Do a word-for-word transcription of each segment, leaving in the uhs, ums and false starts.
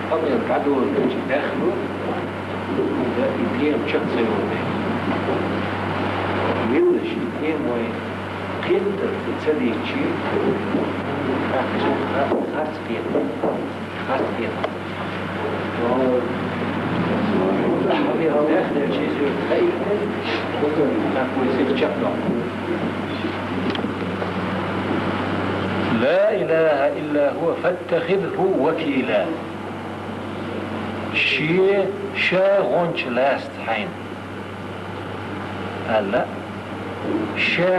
Къамел дӀадоладелча даьхло, хӀунда и тема чакх ца йолу дела. Меллаша и тема вай кхетарца ца дийцича, тӀаккха цунах харц кхетар. Харц кхетар. Къамел даьхначу иза хаийта, тӀаккха вай цига чекхдоккху. لا إله إلا هو فاتخذه وكيلا. Шен ша гӀонча лаьцна хьайна, аьлла, ша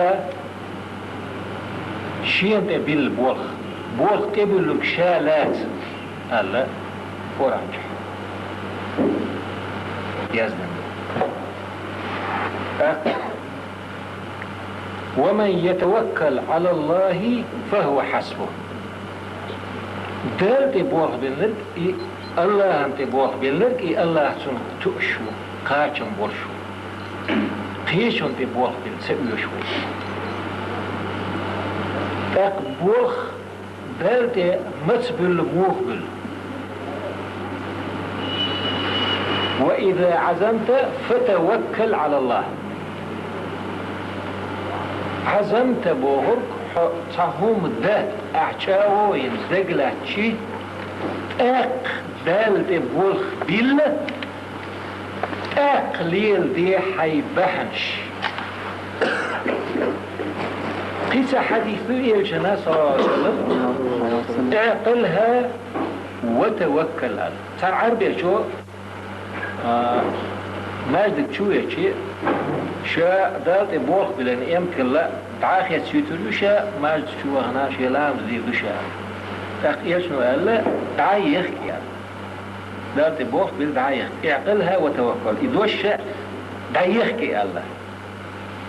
шена тӀе билла болх, болх тӀебуьллург ша лаьцна, аьлла, Къуръан чохь яздина ду. ТӀаккха: ومن يتوكل على الله فهو حسبه. Далла тӀе болх билларг и, Аллахьан тӀе болх билларг и, Аллахь цунах тоьуш ву, кхачам болуш ву. Кхечунна тӀе болх билла ца оьшу ву. ТӀаккха болх Далла тӀе маца буьллу, муха буьллу? وإذا عزمت فتوكل على الله. Ӏазамта бохург, хьо цхьа хӀума дан ахь чӀагӀо йина дагалаьцчи, тӀаккха Далла тӀе болх билла, тӀаккха леладе хьайн бахьанаш. Кхин цхьа хьадис ду элчана, саллаллаху алейхи ва саллям: «Иъкъилха ва таваккал», аьлла. Цхьана Ӏарбечо, а, маьждиг чу веачи, ша Далла тӀе болх биллина эмкалла дӀа а хецйуьйтур ю ша, маьждиг чу вахана шен ламаз дийр ду ша. ТӀаккха элчано аьлла: «ДӀа а ехка», аьлла. Далла тӀе болх билла дӀа а ехка. «Иъкъилха ва таваккал». И дош ша дӀа ехка аьлла.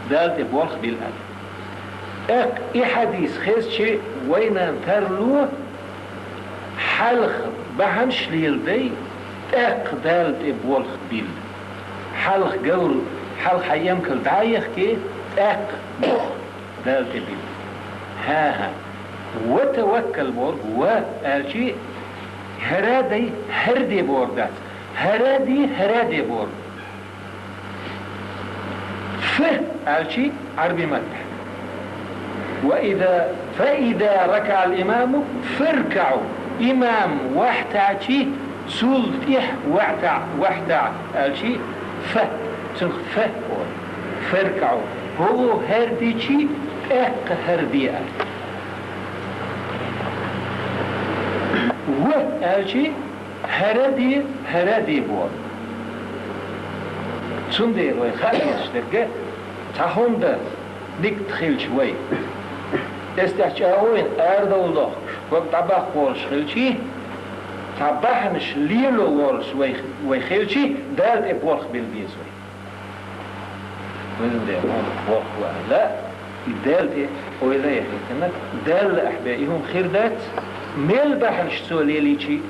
Далла тӀе болх билла аьлла. ТӀаккха и хьадис хезчи вайна тарло, хьалха бахьанаш леладай, тӀаккха Далла тӀе болх билла. Хьалха говр-, хьалха хьайн эмкал дӀа а ехке, тӀаккха болх Далла тӀе билла. ХӀан-хӀа. «Ва таваккал» бохург, «ва» аьлчи, хӀара а дай, хӀара а де бохург дац. ХӀара а де, хӀара а де бохург. «Ф» аьлчи Ӏарби маттахь. «Ва иза, фа иза ракаӀал имаму фаркаӀу». Имам вахьтачи, цул тӀехь вахьта, вахьта аьлчи, «ф», цунах «ф» олу. «ФаркаӀу». ХӀокхо хӀара дичи, тӀаккха хӀара де аьлла. «Ва» аьлчи, хӀара де, хӀара де боху. Цундела вай хаа дезаш дерг, цхьа хӀума дан нигат хилча вай, эстехь чӀагӀо йина арадовла дохкуш, дог дӀабаккха волуш хилчи, цхьа бахьанаш лело волуш вай, вай хилчи, Далла тӀе болх билла беза вай. Везан Дела, хьуна болх бу аьлла, и Далла тӀе ойла а яхийтина, Далла лаахь бен и хӀума хир дац, мел бахьанаш цо лелийчи,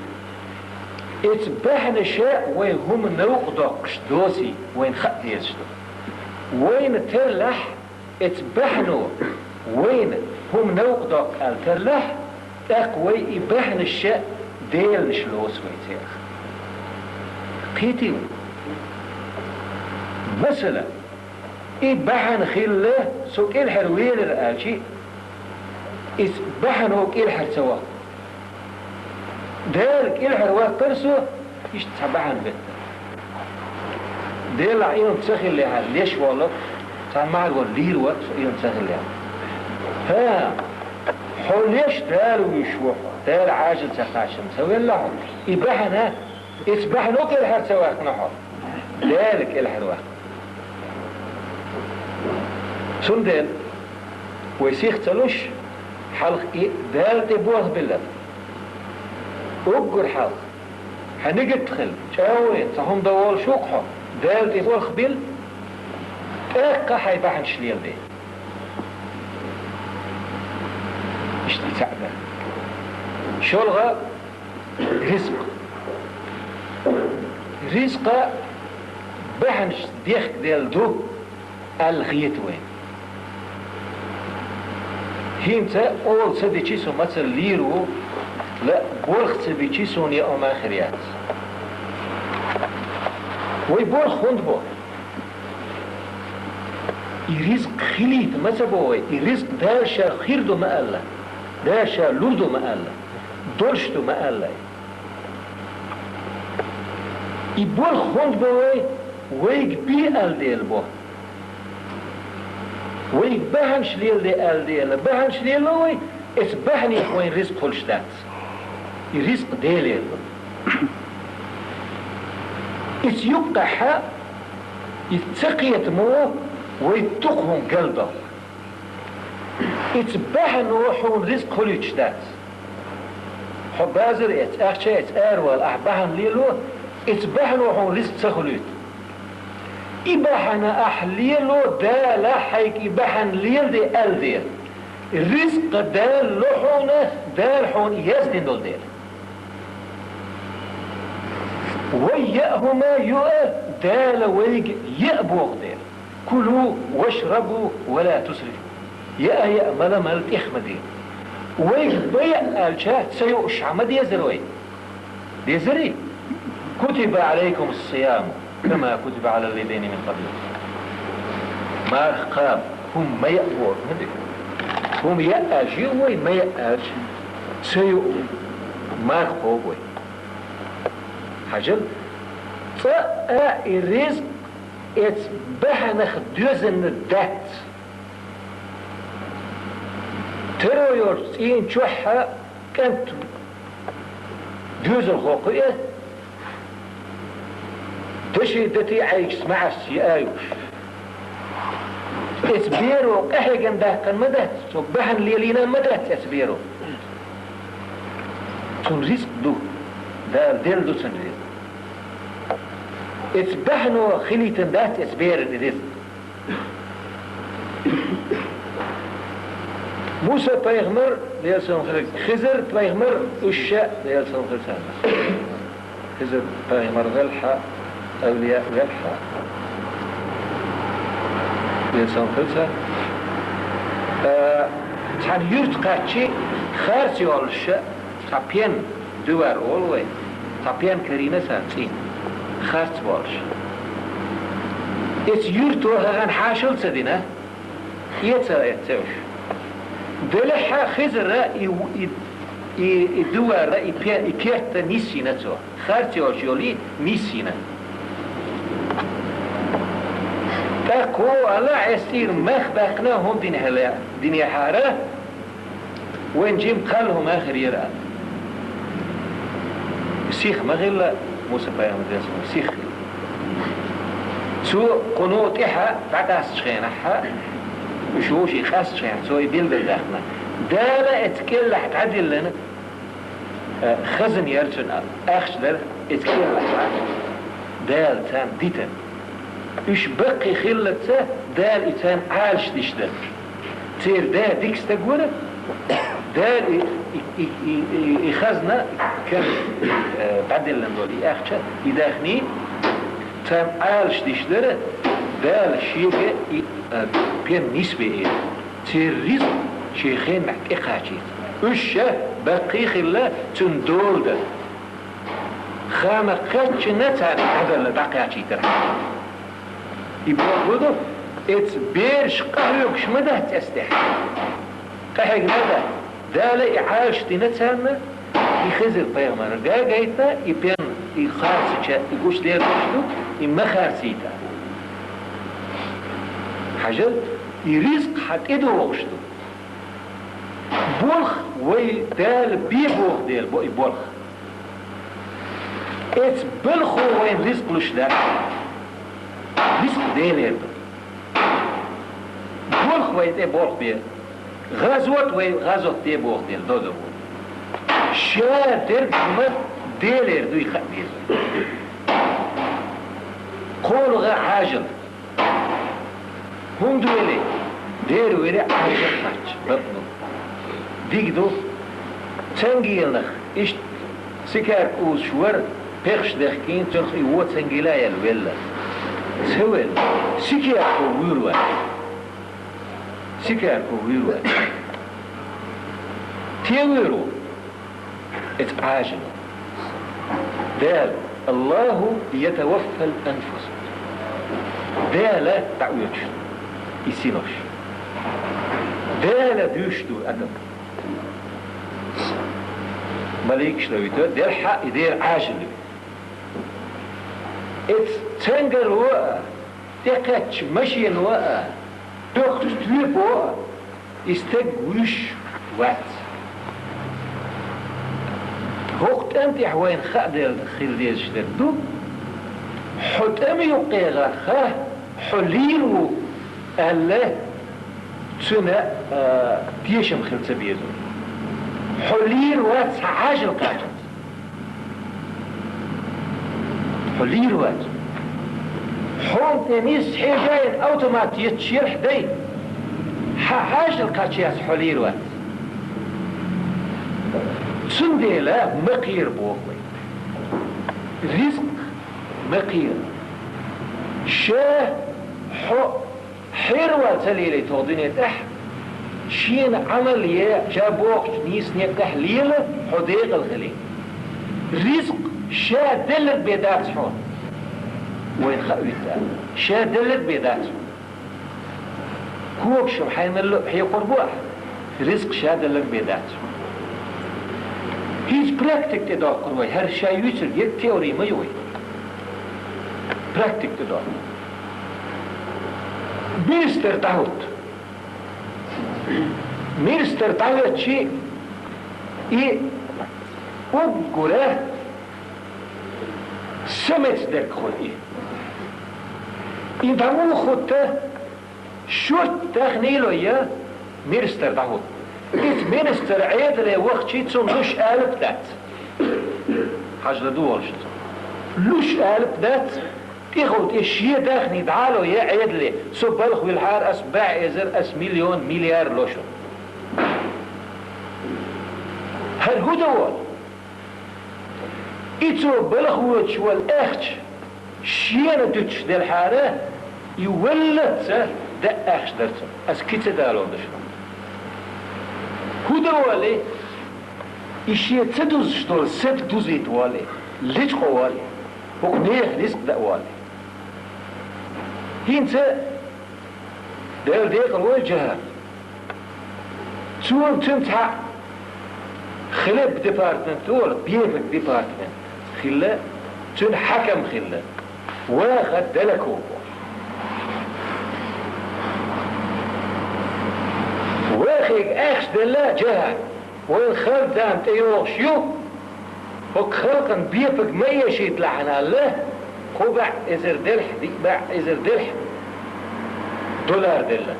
эца бахьанаша вай хӀума новкъа доккхуш доций, вайна хаа дезаш ду. Вайна тарлахь, эца бахьано вайна хӀума новкъа доккху аьлла тарлахь, тӀаккха вай и бахьанаш а деланаш лоцу вай церах. Кхетий вай? Масала, и бахьана хилла, со кӀелхьара велира аьлчи, иза бахьано кӀелхьара ца ваккха. Дала кӀелхьара ваккхара со, иштта цхьа бахьана беттара. Делахь, илма ца хиллехьара, леш волларг, цхьана маьӀаргара лийр вара со, илма ца хиллехьара. ХӀа, хьо леш Дала вуьйш ву хьо, Дала Ӏажал ца кхаччалц ца велла хьо. И бахьана, иза бахьано кӀелхьара ца ваьккхина хьо. Дала кӀелхьара ваьккхина. Цундела вай сих ца луш, хьалха и Дала тӀе болх биллар. Уггар хьалха хьан нигат хила, чӀагӀо йина, цхьа хӀума дан волуш ву-кх хьо, Дала тӀе болх билла, тӀаккха хьайн бахьанаш леладе. Иштта цхьаъ дан. ШолгӀа, ризкъ. Ризкъа бахьанаш дехкаделла ду аьлла хета вайна. ХӀинца ола ца дичи, со мацалла лийр ву, Ла, болх ца бичи суна яа ма хир яц. Вай болх хӀунда бо? И ризкъ хилийта ма ца бо вай, и ризкъ Дала ша хир ду ма аьлла, Дала ша лур ду ма аьлла, долуш ду ма аьлла. И болх хӀунда бо вай? Вайга бе аьлла дела бо. Вайга бахьанаш леладе аьлла дела, бахьанаш лело вай, эца бахьанех вайн ризкъ хуьлуш дац. И ризкъ Делера ду. Эца юккъехьа, и ца кхетамо вай дукха хӀума галдоккху. Эца бахьано хьуна ризкъ хуьлуьйтуш дац. Хьо базар эца, ахча эца аравала, ахь бахьана лело, эца бахьано хьуна ризкъ ца хуьлуьйту. И бахьана ахь лело, Дала хьайга и бахьана леладе аьлла дела. Ризкъ Дала ло хьуна, Дала хьуна яздина долу дела. Вай яа хӀума юа, Дала вайга яа боху дела. «Кулу вашрабу ва ла тусрифу». Яа, яа, мала, мала, тӀех ма де. Вайга ма яа аьлча, ца юуш хьа ма дезара вай. Дезарий? «Кутиба алайкумус сияму, кама кутиба алал лазина мин къабликум». Марха кхаба, хӀума ма яа боху ма де. ХӀума яа аьлча, юа вай, ма яа аьлча, ца юа, марха кхобу вай. Хьажал, цкъа а и ризкъ эца бахьанах доьзна дац. Таро йолчу цӀийна чохь а кӀант доьзалхо кхуьу, даши дати Ӏайгас маьӀаш яа юуш. Эца беро къахьегна даьккхина ма дац, цо бахьана лелийна ма дац эца беро. Цунна ризкъ ду, Дала делла ду цунна ризкъ. Эца бахьано хилийтина дац эца беран и ризкъ. Муса пайхамар, Делан салам хилла, Хизар пайхамар, уьш ша, Делан салам хилла царна. Хизар пайхамар велхьа, авлия велхьа, Делан салам хилла царна. Э, цхьана юьрта кхаьччи, харц йолуш ша, цхьа пен, дувар олу вай, цхьа пен карийна царна цӀийна, харц болуш. Эца юьрто хӀагӀан хьашал ца дина, эца эца уьш. Делахьа Хизара и, и, и, и дувара, и пе-, и керта ниссина цо. Харц йолуш йолу и ниссина. ТӀаккха ву ала, эс цӀийра мах баьккхина хӀума дина хьала, динехьара, вайн жима кхалла хӀума хир яра. Сих ма хилла, Муса пайхамар деза хӀума, сих хилла. Цо кхуно тӀехьа дӀакъаьстачу хенахьа, уьш вовший къаьстачу хенахь, цо и билггал даьккхина. Дала эца кӀеллахь дӀадиллина, э, хазна яра цуьнан ахча дара, эца кӀеллахь Дала царна дитина. Уьш баккхий хиллалца, Дала и царна Ӏалашдеш дара. Церан да дика стаг вара, Дала и, и, и, и, и, и хазна кара, э, дӀадиллина долу и ахча, и даьхний царна Ӏалашдеш дара, Дала шега и, э, пен нисбе эцна. Церан ризкъ шен хеннахь тӀекхачийта. Уьш ша баккхий хилла, цуьнан дола дара. Ханах кхаьччина царна дӀадала дӀакхачийтара. И бохург ду, эца бераш къахьоьгуш ма дац эцтехь. Къахьегна дац. Дала и Ӏалашдина царна, и Хизар пайхамар гагайтина, и пен, и харцача, и гуш дерзаш ду, и ма харцийта. Хьажал, и ризкъ хьан тӀедогӀуш ду. Болх вай Дала бе боху дела бо и болх. Эца балхо вайн ризкъ луш дац. Ризкъ Делера ду. Болх вай тӀе болх бе. ГӀазот вай гӀазот де боху дела доза бу. Ша дерг хӀума Делера дуй хаа деза. КхоалгӀа хьажал. ХӀунда велий? Дера велий Ӏаьржа кхачча, бакъ ду. Дика ду. Цангийланах, иштта сикарка узуш вара, пехаш дехкийна, цунах и вон цангийла а елла велла. Ца велла. Сикарко вуьйр вац. Сикарко вуьйр вац. Те вуьйр ву? Эцу Ӏажало. Дала, Аллаху ятаваффал анфус. Дала дӀаоьцуш и синош. Дала дуьйцуш ду адам. Маликаш ловитор, делахь а и дера Ӏажал ю. Эцу цангаро а, тӀекхаьчча машено а, дохкучу тоьпо а, и стаг вуьйш вац. ХӀокху тӀам тӀехь вайна хаа дер хила дезаш дерг ду, хьо тӀам юккъехь ха, хьо лийр ву аьлла, цуьнан, а, тешам хила ца безо. Хьо лийр вац хьан Ӏажал кхаччалц. Хьо лийр вац. Хьуна тӀе нисса хьежа йина автомат етташ елахь дай. Хьан Ӏажал кхаччалц хьо лийр вац. Цундела ма кхера боху вай. Ризкъ ма кхера. Ша хьо хьеравала ца лелайта хӀокху дуьне тӀехь, шена Ӏамал е, ша бохучу нийсане тӀехь лела, хьо декъала хили. Ризкъ ша делларг бен дац хьуна. Вайна хаа витта. Ша делларг бен дац хьуна. Когашам хьайналла а хьекхор бу ахь. Ризкъ ша делларг бен дац хьуна. ХӀинца практика тӀе доккхур вай, хӀара ша юьйцург ерг теори ма ю вай. Практика тӀе доккхур. Министр дӀахӀутту. Министр дӀахӀоьттича, и уггара самецдерг хуьлу и. И дӀа муха хӀутту, шуьрта даьхни лой министр дӀахӀутту. Иза министр Ӏедале вахча, цунна луш алап дац. Хьажа ладугӀалаш цо. Луш алап дац, тӀехула тӀе шен даьхни дӀа а лой Ӏедале, со балха вилхьара, ас бӀе эзар, ас миллион, миллиард ло шуна. ХӀара хӀун дан волу? И цо балха воьдуш волу ахча шена дуьтуш делхьара, и валлалц а дан ахча дара цунна. Ас кхин ца далор ду шуна. ХӀун дан волий? И шен ца дузуш долу саг дузийта волий, лечкъо волий, хӀокху нехан ризкъ дан волий. ХӀинца Дала декъала войла Джохар. Цо цуьнан цхьаъ хлеб департамент олу, бепиг департамент хилла, цуьнан хьаькам хилла. Ваха Далаков. Вахийга ахча делла Джохар. Вайн халкъан тӀейогӀуш ю, хӀокху халкъана бепиг ма эшийта лахьана аьлла, кхо бӀе эзар делахь, диъ бӀе эзар делахь доллар делла.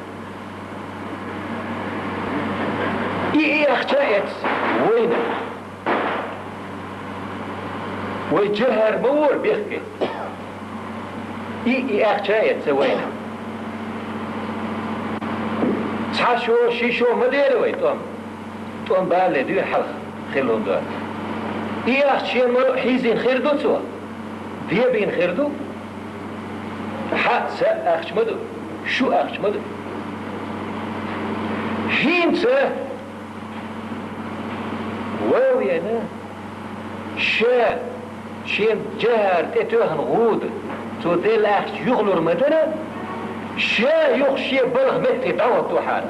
И, и ахча эцна вайна. Вай Джохар ма вора бехке. И, и ахча эцна вайна. Цхьа шо, ши шо ма дера вай тӀом. ТӀом балале дуьйна хьалха хилла хӀума ду. И ахча шен ма хьийзийна хир ду цо. Дебийна хир ду. Хьан, сан ахча ма ду. Шун ахча ма ду. ХӀинца вовъена ша шен Джохар тӀетоьхна гӀуда, цо делла ахча юхалур ма дара, ша юха шен балха метте дӀахӀоттахьара.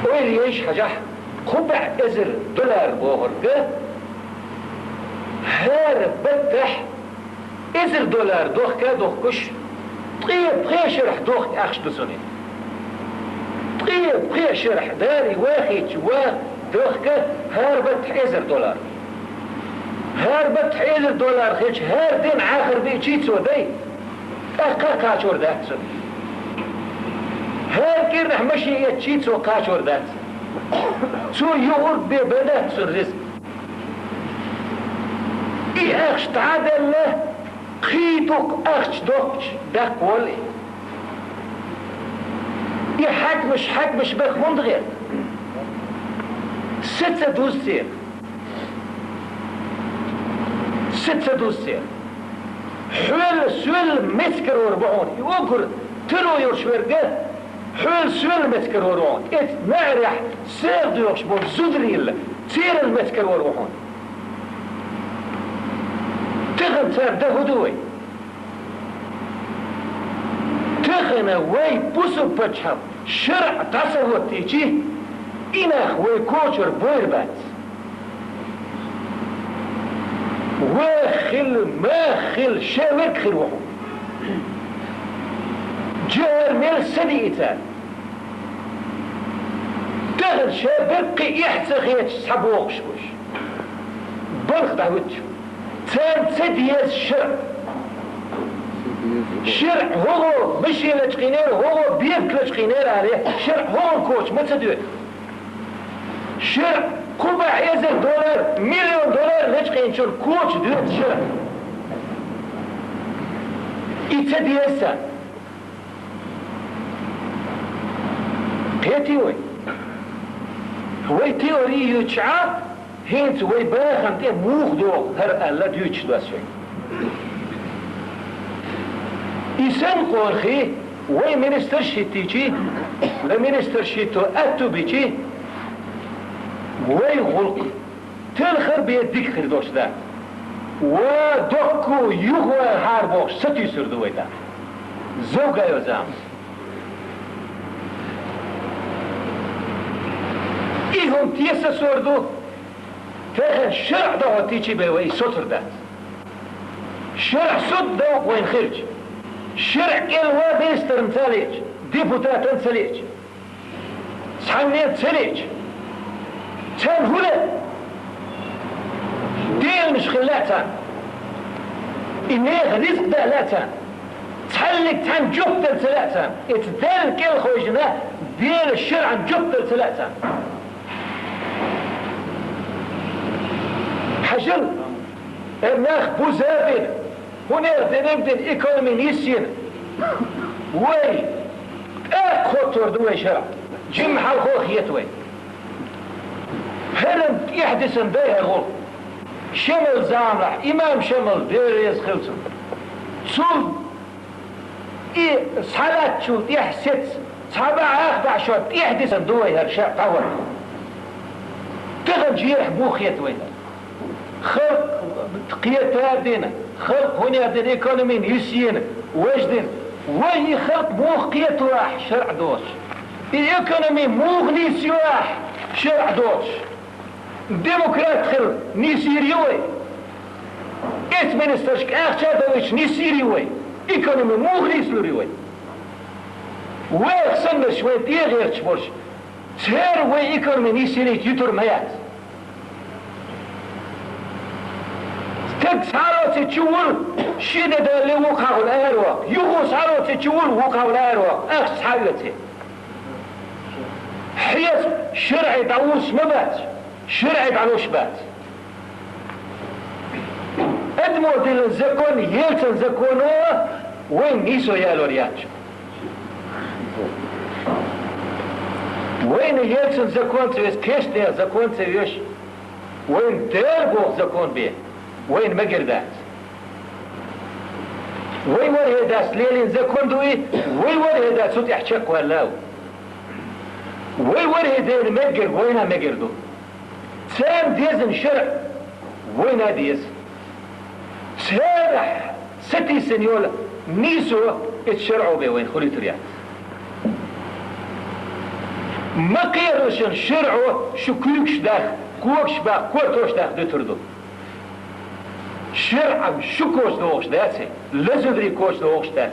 Ойла еш хьажахь, кхо бӀе эзар доллар бохург, хӀара баттахь эзар доллар дохка а дохкуш, ткъе пхи шарахь дохка ахча ду цунна. Ткъе пхи шарахь, дарий вахийча ван дохка хӀара баттахь эзар доллар. ХӀара баттахь эзар доллар хилча, хӀара ден Ӏахар биъчий цо дай, тӀаккха а кхачор дац цунна. ХӀара кӀирнахь машен эцчий цо кхачор дац. Цо юхург бен бен дац цунна ризкъ. И ахча дӀа а делла, кхин дукха ахча доккхуш даккха воллу и. И хьаькамаш, хьаькамаш беха хӀунда гӀерта? Са ца дуза церан. Са ца дуза церан. Хьоьлла, соьлла мецкарор бу хьуна. И уггар таро йолуш верг а, Хьол соьлла меца карор ву хьуна. Эцу наӀарехь сагӀа доьхуш болу зударий, церан меца карор ву хьуна. Тахана цара дан хӀун ду вай? Тахана вай бусалба пачхьалкх шарӀ дӀа ца хӀоттийча, и нах вай кочара бойр бац. Ваха хилла, маха хилла, шен верг хир ву хьуна. Жихара мел са диъ цара. Тахана шен берг кхин эхь ца хеташ схьабогӀуш бу уьш. Балха дӀахӀуьттуш. Царна ца деза шарӀ. ШарӀ хӀокхо машен лачкъийнера, хӀокхо бевка лачкъийнера аьлла, шарӀ хӀокхунна коча ма ца доьду. ШарӀ кхо бӀе эзар доллар, миллион доллар лачкъийначунна коча доьду шарӀ. И ца деза царна. Кхетий вай? Вай теори юьйцуш Ӏа, хӀинца вай бахам тӀе муха догӀу хӀара аьлла дуьйцуш ду ас шуьга. И санна кхорхий, вай министрш хӀиттийчий, вай министрш хӀитто аьтту бичий, вай гӀуллакх телхар бен дика хир долуш дац. Ва доккхо юхаваьлла хьара бохуш сатуьйсур ду вай тӀаккха. Зовгайо замас. И хӀума тесасор ду, тахана шарӀ дӀахӀоттийчий бен вай и соцур дац. ШарӀ суд довкъу вайна хилча, шарӀ кӀел ва министрна ца лиъча, депутатан ца лиъча, цхьанне ца лиъча, царна хӀун лаьа? Деланаш хила лаьа царна. И нехан ризкъ даа лаьа царна. Цхьаннега цхьаьна жоп дала ца лаьа царна. Эца Далла кӀел хойжина, Делан шарӀан жоп дала ца лаьа царна. Хьажал, э, нах буза бина. ХӀунех диниг дина, экономи нисйина. Вай тӀаккха хӀоттор ду вай шарӀ. Жимма хьалхо хета вай. ХӀара тӀехдисина дай хӀара гӀуллакх. Шемал заманахь, имам Шемал, Дела реза хила цунна. Цул и схьалаттачул тӀаьхьа сецца, цхьа бӀе ах бӀе шо тӀаьхьа дисина ду вай хӀара шарӀ дӀахӀотта. Тахана жерахь муха хета вайна? Халкъ кхета а дина, халкъ хӀунех дина, экономи нисйина, важа дина. Вай и халкъ муха кхето ахь шарӀ доцуш? И экономи муха нисйо ахь шарӀ доцуш? Демократ хила нисйийр ю вай. Эцу министрашка ахча а довлуьйтуш нисйийр ю вай. Экономи муха нислур ю вай? Вайх саннарш вайн тӀе а гӀерташ болуш, церан вай экономи нисйийрийта юьтур ма яц. Стаг схьароций чу вур, ши де далале вукхахула араваккха. Юхо схьароций чу вур, вукхахула араваккха. Ахча схьаоьций. Хьеца шарӀе дӀавуссуш ма бац, шарӀе дӀалуш бац. Адамо диллина закон, Ельцин законо вайна нийсо ялор яц. Вайна Ельцин закон ца веш, кешнех закон ца веш, вайна Дала боху закон бен, вайна мегар дац. Вай вархӀе дац лелийна закон ду и, вай вархӀе дац цу тӀехь чекхваьлла а ву. Вай вархӀе дена мегар, вайна мегар ду. Царна дезна шарӀ вайна а деза. Царах сатийсина йолу нийсо эцу шарӀо бен вайна хуьлуьйтур яц. Ма кхералшан шарӀо шу куьйгаш даха, когаш баккха, кортош даха дуьтур ду. ШарӀ шу коча догӀуш дац, лазударий коча догӀуш дац.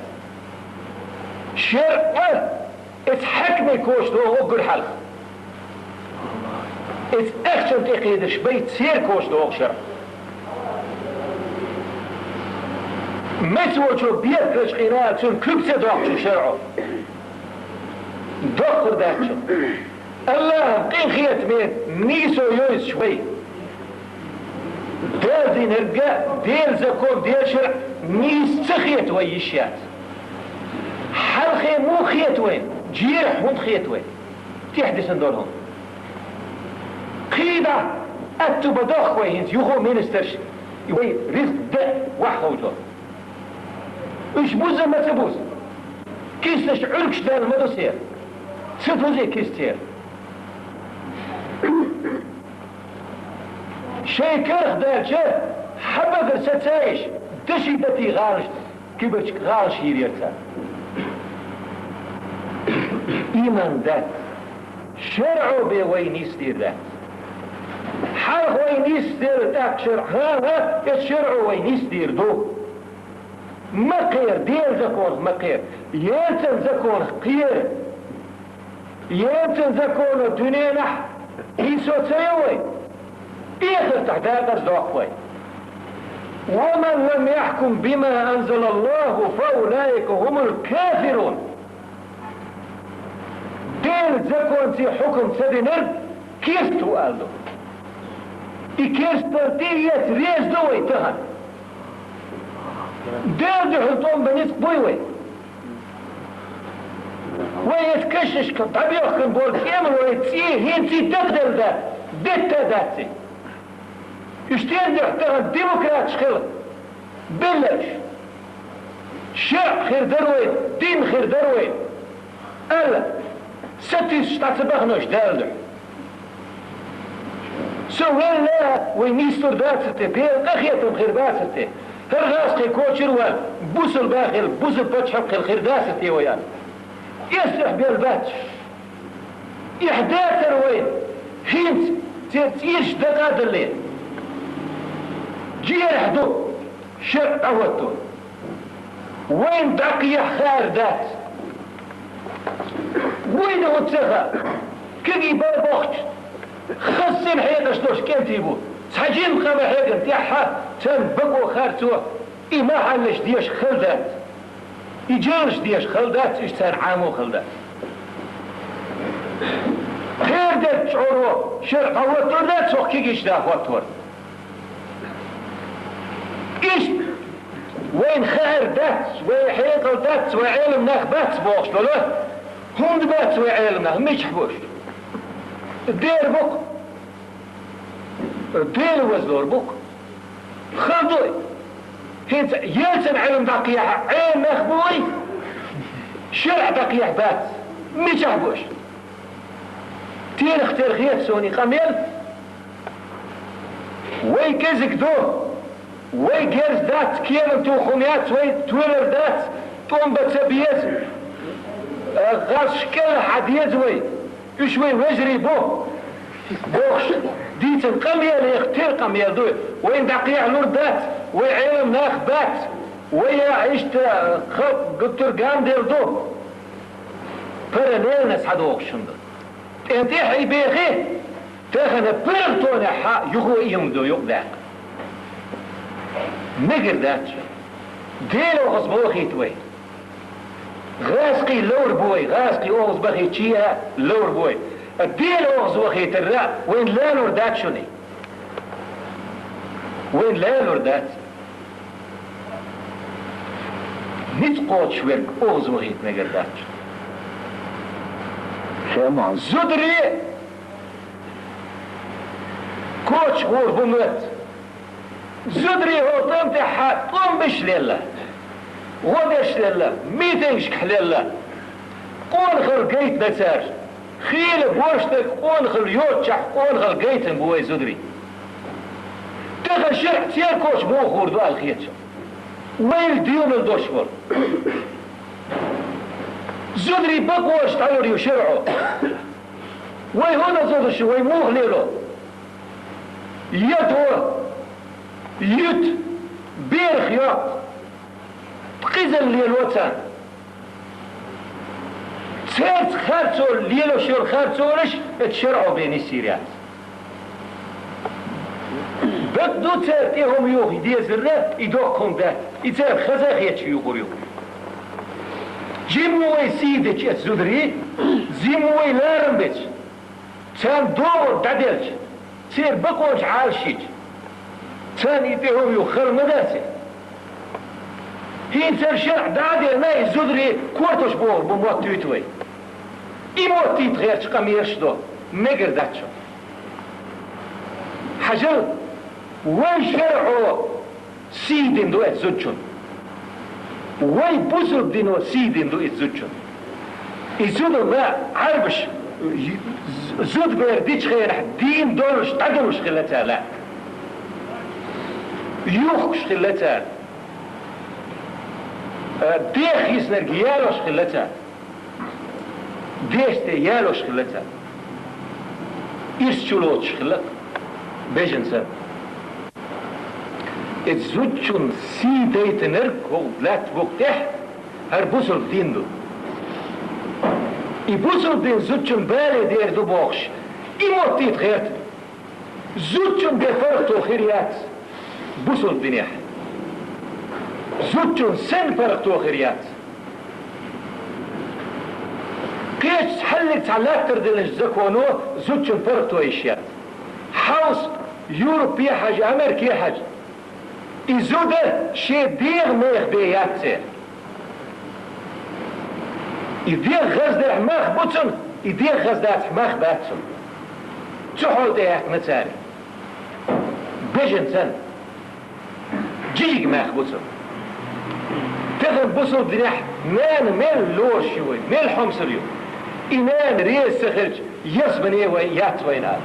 ШарӀ а, эца хьаькамий коча догӀу уггар хьалха. Эца ахчанна тӀекхийдаш бай, церан коча догӀу шарӀ. Меца волчо бехкалаш къийна, цуьнан куьг ца доккхучу шарӀо. Доккхур дац цуьнан. Аллахьан къинхетаме нийсо йовзуш вай. Дала динарг а, Делан закон, Делан шарӀ нийса ца хета вай йиш яц. Хьалхе муха хета вайна? Жерахь хӀунда хета вай? ТӀехь дисина долу хӀума. Кхийда, аьтту бан дохку вай хӀинца юхо министрш, и вай ризкъ дан ваьхьа ховжо. Уьш буза ма ца буза. Киснаш Ӏуьргаш даьлла ма ду церан. Ца тузий кистера? Шайн карах даьлча, хьабагара са ца йиш, даши дати гӀалаш, кибарчка гӀалаш йийр яра царна. Иман дац. ШарӀо бе вай нисдийр дац. Хьалха вай нисделла тӀаккха шарӀ, хӀан-хӀа, эс шарӀо вай нисдийр ду. Ма кхера, Делан законах ма кхера. Ялсаман законах кхера. Ялсаман законо дуьненахь хьийсо ца йо вай. Эхартахь дакъаза доккху вай. ومن لم يحكم بما أنزل الله فأولئك هم الكافرون. Делан законца хьукам ца динарг керста ву аьлла ду. И керстал тӀеэца реза ду вай тахана. Делан дуьхьал тӀом бан ницкъ буй вай? Вай эс кашнашка дӀабоьхкина болу кӀемалой цӀий хӀинца а дакъаделла дац, детта а дац и. Уьш тера дуьхьа тахана демократаш хила, белла уьш. ШарӀ хир дара вай, дин хир дара вай. Аьлла, сатуьйсуш дӀа ца бахана уьш Дала дуьхьа. Со велла, вай нийслур дацар те, Делан къахетам хир бацар те? ХӀара гӀазкхи кочара ван, бусалба хила, бусалба пачхьалкх хила хир дацар те вай аьлла? Эс дуьхьа бел бац. Эхь дацар вай, хӀинца церан цӀераш дакъа а дале. Жерахь ду, шарӀ дӀахӀотто. Вайна дӀакхехьа хаар дац. Вайна хӀун ца хаьа? Кегий бан бохча, хаза цӀена хьекъаш долуш кӀентий бу. Цхьа жимма къа ма хьегна тӀаьххьа, царна бакъо харцо, и махьаллаш деша хала дац. И жалаш деша хала дац, уьш царна Ӏамо хала дац. Кхера дерг чӀоро шарӀ дӀахӀоттор дац, хӀокху кегийчу да хӀоттор. Иштта вайна хаар дац, вай хьекъал дац, вай Ӏелам нах бац бохуш долу, хӀунда бац вай Ӏелам нах, мичахь бу уьш? Дера бу-кх, Дела вазлор бу-кх. Хала ду и. ХӀинца ялсаман Ӏелам дӀакхехьа Ӏелам нах бу вай, шарӀ дӀакхехьа бац. Мичахь бу уьш? Терах тера хета суна и къамел. Вай кӀезиг ду, вай герз дац, кенан тухум яц, вай тоьлар дац, тӀом бан ца беза. ГӀазкхаш кӀелхьа деза вай, уьш вай вежарий бу, бохуш, дийцина къамелех тера къамел ду. Вайна дӀакхехьалур дац, вай Ӏелам нах бац, вай а иштта халкъ гуттар а ганделла ду. Параллельно схьадогӀуш хӀума ду. ТӀе-, тӀехь и бехи, тахана паргӀатонехь юха а и хӀума ду юкъадаьккха. Мегар дац шуна. Дела оьгӀаз ма вахийта вай. ГӀазкхий ловр бу вай, гӀазкхий оьгӀаз бахийта чӀогӀа ловр бу вай. Дела оьгӀаз вахийтарра вайна лалур дац шуна и. Вайна лалур дац. Ницкъ кхочуш верг оьгӀаз вахийта мегар дац. Зударий коча гӀур бу моьтту. Зударий хӀокху тӀам тӀехь тӀом беш лелла, гӀо деш лелла, митингашкахь лелла. Къонахалла гайтина цара. Хийла боьрша дерг къонахалла йоцучохь къонахалла гайтина бу вай зударий. Тахана шарӀ церковаш муха гӀур ду аьлла хета шуна. Вайна доьналла долуш волу. Зударий бакъонаш дӀалур ю шарӀо. Вай хӀун дан ца деза, вай муха лело? Ядо, юьту, берах йоккху, къизалла лело царна. Цаьрца харцо лелош йолу харцонаш эцу шарӀо бен нисйийр яц. Дагна ду цара тӀе хӀума юха дезарна, и доккха хӀума дац, и цара хаза а хеташ юкъур ю. Жимма вай сий дечу эцу зударий, жимма вай ларам бечу. Царна догӀур дӀаделча, церан бакъонаш Ӏалашйича, царна и тӀе хӀума юха хала ма дац и. ХӀинца шарӀ дӀа а делла, и зударий кортош бохург бу моттуьйту вай. И моттийта гӀерташ къамелаш до, мегар дац шуна. Хьажал, вай шарӀо сий дина ду эцу зудчунна. Вай бусалба дино сий дина ду иза зудчунна. И зуда ма Ӏарбаш, зудабер дича хенахь дийна долуш, дӀадолуш хилла цара лаьтта. Юхкуш хилла цара. Э, дех йиснарг ялош хилла цара. Деште ялош хилла цара. Ирс чу лоцуш хилла беженцаш. Иза зудчун сий дайтинарг хӀокху лаьттан букъа тӀехь хӀара бусалба дин ду. И бусалба дин зудчун бале дер ду бохуш, и моттийта гӀерта. Зудчун бен паргӀато хир яц бусалба динехь. Зудчун санна паргӀато хир яц. Кхечу цхьаллиг цхьа латтар диллинчу законо зудчун паргӀато йиш яц. Хьовса, Европе хьажа, Америке хьажа. И зуда шен дегӀан меха бен яц церан. И дегӀ хаза дерхьа мах бу цунна, и дегӀ хаза дацахь мах бац цунна. Цу хьол тӀе яьккхина цара. Беженцан. Жижиг мах бу цунна. Тахана бусалба динехь нана мел лоруш ю вай, мел хьомсур ю. И нана реза ца хилча, ялсамане вай яц вайна ала.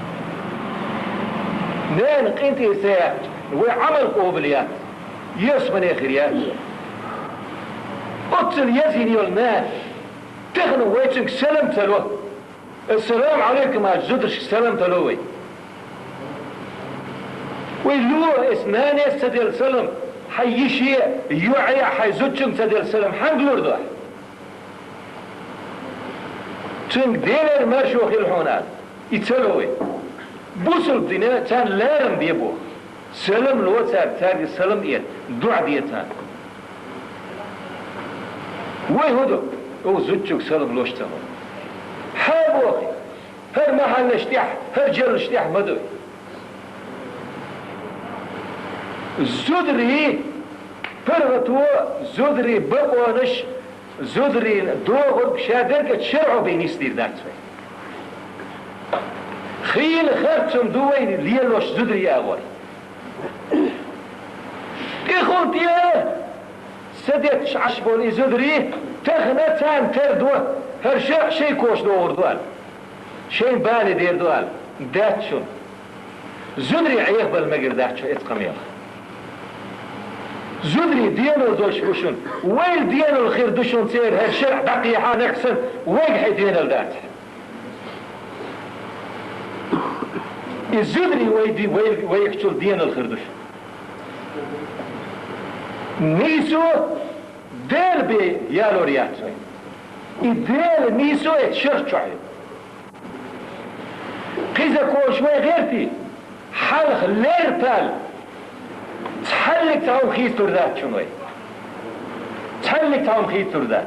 Нана къинтӀера ца яьккхича, вай Ӏамал къобал яц, ялсамане хир яц. Оццул еза йина йолу нана, тахана вай цуьнга салам ца ло. Ассаламу Ӏалайкум аьлла, зударшка салам ца ло вай. Вай ло, эс нанас ца делла салам, хьайн йише, йоӀе, хьайн зудчуьнга ца делла салам, хьанга лур ду ахь? Цуьнга Делера маршо хила хьуна аьлла, и ца ло вай. Бусалба дино царна ларам бе боху. Салам ло цаьрга, цаьрга салам эца, дуӀа де царна. Вай хӀун ду? Оха зудчуьнга салам луш ца хуьлу. Хьан боху? ХӀара махьаллаш тӀехь, хӀара жаллаш тӀехь ма ду. Зударий паргӀато, зударий бакъонаш, зударийн догӀург ша дерг а шарӀо бен нисдийр дац вай. Хийла харц хӀума ду вай лелош зударий агӀор. ТӀехула тӀе са детташ Ӏаш болу и зударий, тахана царна тера до, хӀара шарӀ шайн коша догӀур ду аьлла. Шайн бале дер ду аьлла. Дац шуна. Зударий Ӏехабала мегар дац шун эцу къамелах. Зударий денал долуш бу шуна. Вайл денал хир ду шуна церан хӀара шарӀ дӀакхехьа нах санна, вайга хьайн денал дац. И зударий вай ди-, вай, вайгахчул денал хир ду шуна. Нийсо Дела бен ялор яц вай. И Дела нийсо эцу шарчохь ю. Кхин закон шу вай гӀертий, хьалха лерпал цхьаллиг цхьа хӀума хийцалур дац шуна вай. Цхьаллиг цхьа хӀума хийцалур дац.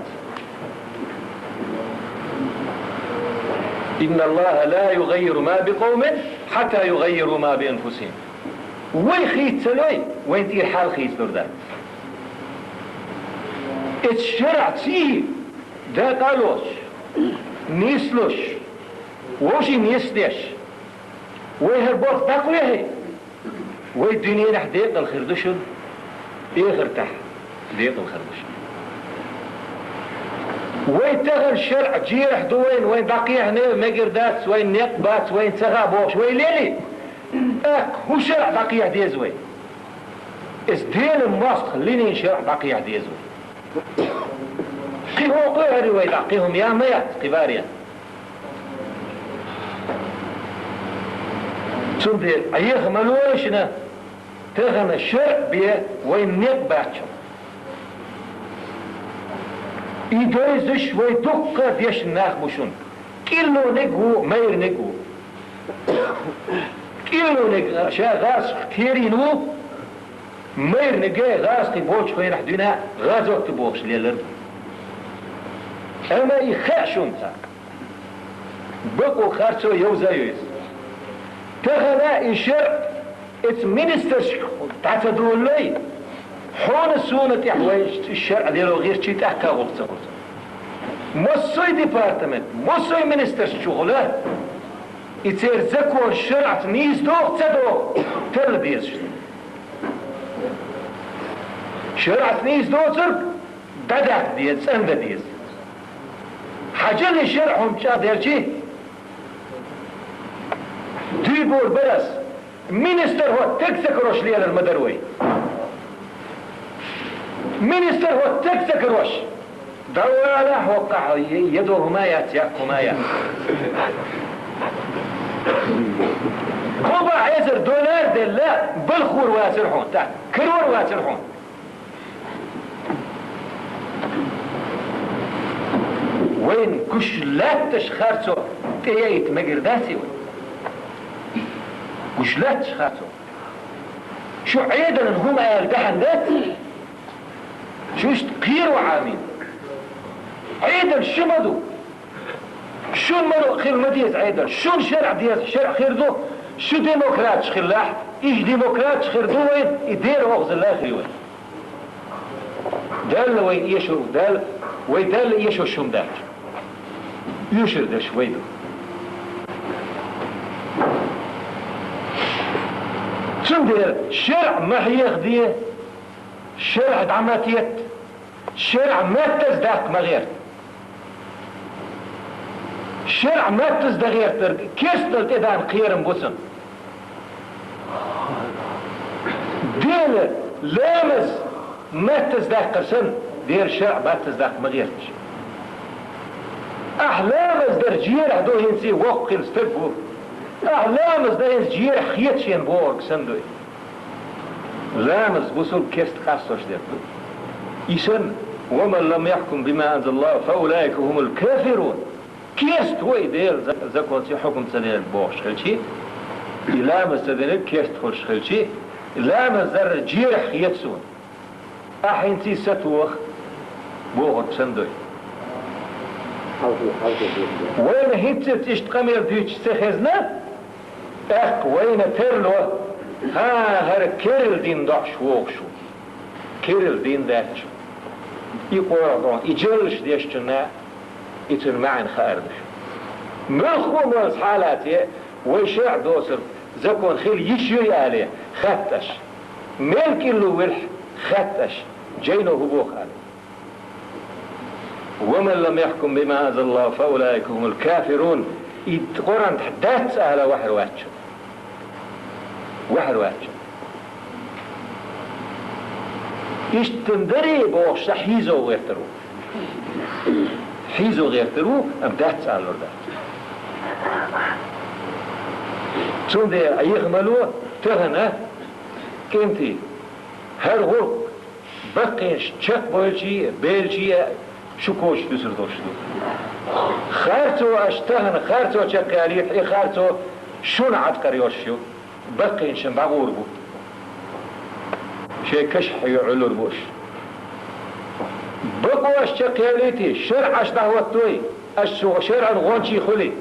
إن الله لا يغير ما بقوم حتى يغيروا ما بأنفسهم. Вай хийцалой, вайн тӀера хьал хийцалур дац. Эцу шарӀаца дакъа а лоцуш, нийслуш, вовшийн нисдеш, вай хӀара болх дӀакхехьий, вай дуьненахь декъал хир ду шуна, эхартахь декъал хир ду шуна. Вай тахана шарӀ жерахь ду вайна, вайн дӀакхехьане мегар дац, вайн некъ бац, вайн ца хаьа бохуш, вай лелий? ТӀаккха хӀун шарӀ дӀакхехьа деза вай? Эс Делан мостагӀа линийн шарӀ дӀакхехьа деза вай. Кхин хӀун къоьхьур ю вай дӀа, кхин хӀума ян ма яц, кхин баре. Цундела Ӏеха ма лолашна, тахана шарӀ бен вайн некъ бац шуна. И дойзуш вай дуккха а дешна нах бу шуна. КӀиллониг а ву, майраниг а ву. КӀиллониг ша гӀазкхах кхерийна ву, майраниг гӀазкхий болчу хенахь дуьйна гӀазот ду бохуш лелар ду. Амма и хаьа шуна цхьа. Бакъо харцо йовза а йойза. Тахана и шарӀ эцу министрашка дӀа ца долалой, хьуна суна тӀехь вай шарӀ лело гӀирчий тӀаккха гӀуллакх ца хуьлу. Массо а департамент, массо а министраш чухула, и церан закон шарӀаца нийса догӀу, ца догӀу, талла дезаш ду. ШарӀаца нийса доцург дӀадаккха деза, цӀандан деза. Хьажал, шарӀ хӀума чӀагӀделчи, дуй бор барас, министр хӀоттаг ца карош лелар ма дара вай. Министр хӀоттаг ца карош. ДӀавала хӀоккхахьа, е-, едо хӀума яц, яккха хӀума яц. Кхоба хьезар доллар делла, балхор вацар хьона, тӀаккха карор вацар хьона. Вайна гуш латташ харцо тӀеяйта мегар дац вай. Гуш латташ харцо. Шу Ӏедалан хӀума ала дахьан дац? Шу иштта кхеро Ӏамин. Ӏедал шу ма ду. Шун маро хила ма деза Ӏедал. Шун шарӀ деза, шарӀ хир ду. Шу демократаш хилалахь, уж демократаш хир ду вайна, и дера охзалла хир вай. Далла вай эшо, Далла, вай Далла эшо шум дац. Уьшар дерш вай ду. Цундела шарӀ ма хьехаде, шарӀ дӀа ма тетта, шарӀ маттаза даккха ма гӀерта. ШарӀ маттаза дан гӀертарг керстанал тӀедана кхерам бу цун. Дела ламаз маттаза даккхар санна, дера шарӀ маттаза даккха ма гӀерташ. Ахь ламаз дар жерахь ду хӀинца воккха хилла стаг ву. Ахь ламаз дан хӀинца жерахь хета шена бохург санна дуй. Ламаз бусулба керста къастош дерг ду. И санна, «ومن لم يحكم بما أنزل الله فأولئك هم الكافرون». Керста ву и Делан за-, законца хьукам ца дерг бохуш хилчи, и ламаз ца дерг керста хуьлуш хилчи, и ламаз дар жерахь хета суна. Ахь хӀинца сатоха бохург санна дуй. Вайна хӀинццалц иштта къамел дуьйцуш ца хезна, тӀаккха вайна тарло, хӀа, хӀара керла дин дохьуш вогӀуш ву. Керла дин даьчча, и къоргӀа дон, и жаллаш дешчунна, и цуьнан маьӀна хаар ду шуна. Муьлхха а моллас хьалаце, вай шарӀ доцург закон хила йиш юй алий, хатта аша. Мел кӀиллу вилхь, хатта аша. Жайно хӀун боху алий? «ومن لم يحكم بما أنزل الله فأولئك هم الكافرون». И Къуръан тӀехь дац ала вахьар вац шуна. Вахьар вац шуна. Иштта дарий бохуш сан хьийзо гӀертар ву. Хьийзо гӀертар ву, амма дац алур дац. Цундела Ӏеха ма ло, тахана, кӀентий, хӀара гӀуллакх баккхийнаш чекхбойлчий а, белчий а, шу коча дуьсур долуш ду. Харцо аша тахана харцо чекхъялийта, и харцо шуна Ӏаткъар йолуш ю, баккхийнашна дӀагӀур бу. Шайн кашахь Ӏуьллур бу аша. Бакъо аша чекхъялийти, шарӀ аша дӀахӀоттадой, аша цу шарӀан гӀончий хуьлий.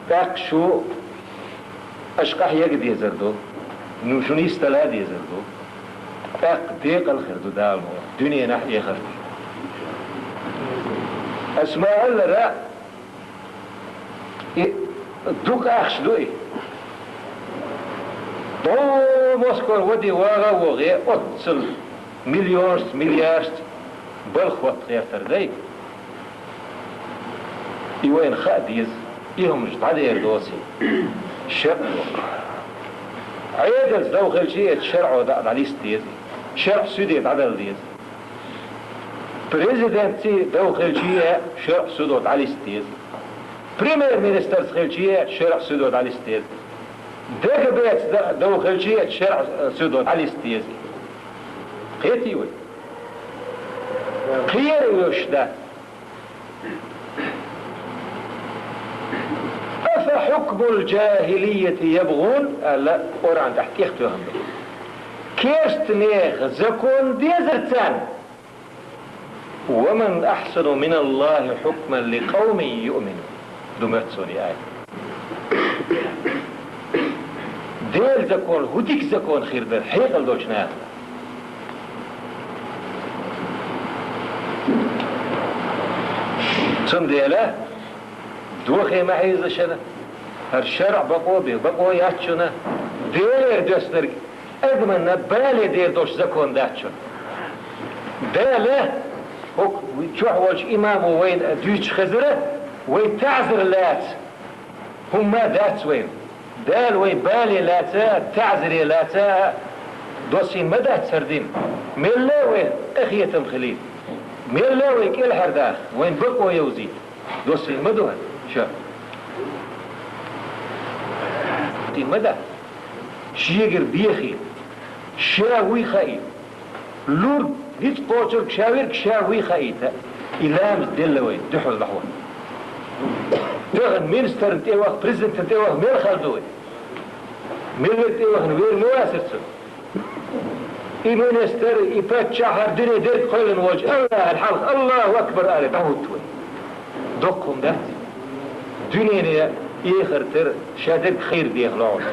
ТӀаккха шу аша къахьега дезар ду, ну, шуна йистала дезар ду. ТӀаккха декъал хир ду Дала ма вац, дуьненахь а, эхартахь а. Ас ма аллара, и дукха ахча ду и. Бо Москвара ваде вагӀа а вогӀе, оццул миллионашца, миллиардашца балха хӀотта гӀертар дай. И вайна хаа деза, и хӀуманаш дӀадер доций, шарӀ ду. Ӏедалца дов хилчий а, шарӀо дӀа-, дӀалиста деза, шарӀ суьде дӀадала деза. Президентций дов хилчий а, шарӀ судо дӀалиста деза. Премьер-министрца хилчий а, шарӀ судо дӀалиста деза. ДГБ-ца д-, дов хилчий а, шарӀ судо дӀалиста деза. Кхетий вай? Кхера а вевзаш дац. «أفحكم الجاهلية يبغون», аьлла, Къуръан тӀехь тӀехтоьхна ду. Керстанехан закон дезар царна? «ومن أحسن من الله حكما لقوم يؤمنون». Ду моьтту суна и аят. Делан закон хӀун дика закон хир дара хьекъал долчу нахана? Цундела дохе ма хьийза шуна, хӀара шарӀ бакъо бе, бакъо яц шуна, Делера доьссинарг адамна бале дер долуш закон дац шуна. Дала ХӀокху чохь волчу имамо вайна дуьйцуш хезара, вай таӀзар лаца хӀумма дац вайна. Дала вай бале лаца, таӀзаре лаца доссийна ма дац хӀара дин. Мелла а вайна къинхетам хилийта, мелла а вай кӀелхьардаха, вайна бакъо йовзийта доссийна ма ду хӀара ша. Дин ма дац. Шегара бехийта, ша вуй хаийта. Лург, ницкъ кхочург ша верг ша вуй хаийта, и ламаз делла вай дуьхьал дӀахьо. Тахана министрна тӀе ваха, президентна тӀе ваха мел хала ду вай? Милларг тӀе вахана вер ма вацара цунна. И министр, и паччахь, хӀара дуьне дерг кхоьллина волчу АллахӀана хьалха, Аллаху акбар, аьлла, дӀахӀутту вай. Доккха хӀума дац. Дуьненан, эхартан ша дерг хайр деха лоьхуш.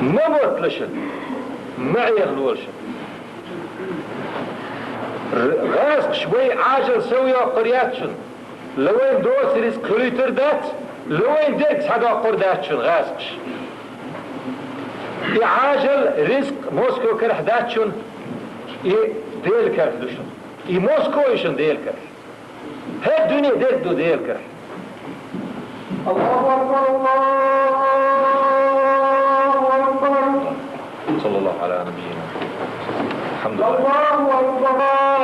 Ма мотталаш, ма Ӏехалолаш. Р-, гӀазкхаша вай Ӏажал сов йоккхур яц шуна. Ла вайн доцу рицкъ хуьлуьйтур дац, ла вайн дерг схьадоккхур дац шуна гӀазкхаша. И Ӏажал, рицкъ Москва карахь дац шуна, и Делан карахь ду шуна. И Москва ю шуна Делан карахь. ХӀара дуьне дерг ду Делан карахь. Аллаху акбар, Аллаху акбар. Саллаллаху аля набийина Мухаммад. Аллаху акбар.